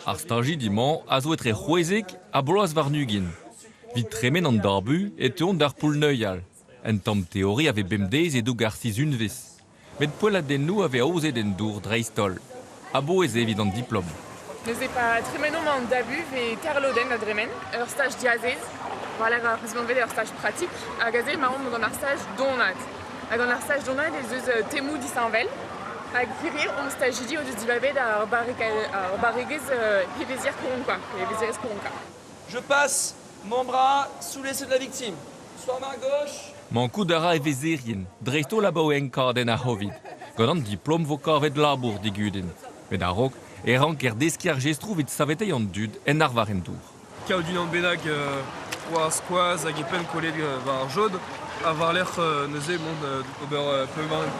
Ar stajidi-mañ a zo etre c'hwezek ha bloaz warn-ugent. Evit tremen an dabu e teuont d'ar poull-neuial. Un tamm teori a vez bemdez e-doug ar sizhunvezh. Met poelladennoù a vez aozet en dour dreist-holl. A-bouez eo evit an diplom. Neuze pa tremenomp an dabu 'vez teir lodenn da dremen. Ur staj diazez, war-lerc'h ar pezh anvet ur staj pratik, hag aze emaomp gant ar staj donat. Ha gant ar staj donat ez eus temoù disheñvel. Hag hiziv hon stajidi o deus dibabet ar barregezh hevezier kouronkañ, pe hevezierez kouronkañ. Je passe mon bras sous les yeux de la victime. Soit main gauche. Mankout a ra e vezerien, dreist-holl abaoe enkadenn ar C'hovid. Gant an diplom 'vo kavet labour digudenn. Met a-raok e ranker deskiñ ar jestroù evit saveteiñ an dud en arvar en dour. Kaout unan bennak war ar skoaz hag e penn kollet war ar jod ha war-lerc'h neuze mont ober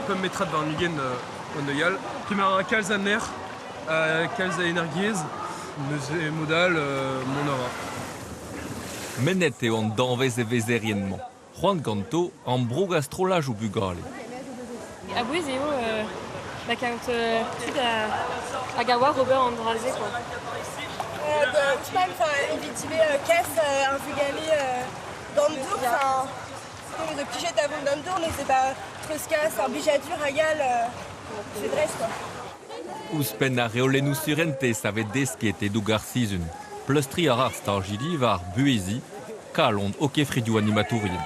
pemp metrad warn-ugent o neuial. Kemer a ra kalz a nec'h, kalz a energiezh, neuze mod all mont a ra. Mennet eo an danvez evezherien-mañ. C'hoant ganto ambrougañ strollajoù bugale. A-bouez eo lakaat tud hag a oar ober an dra-se quoi. Ouzhpenn, evit ivez kas ar vugale d'an dour, enfin, zo plijet da vont d'an dour, neuze ba treuzkas ar blijadur hag all, c'est dresse quoi. Ouzhpenn ar reolennoù surentez a vez desket e-doug ar sizhun. Pleustriñ a ra ar stajidi war buheziñ kalon ho kefridioù animatourien.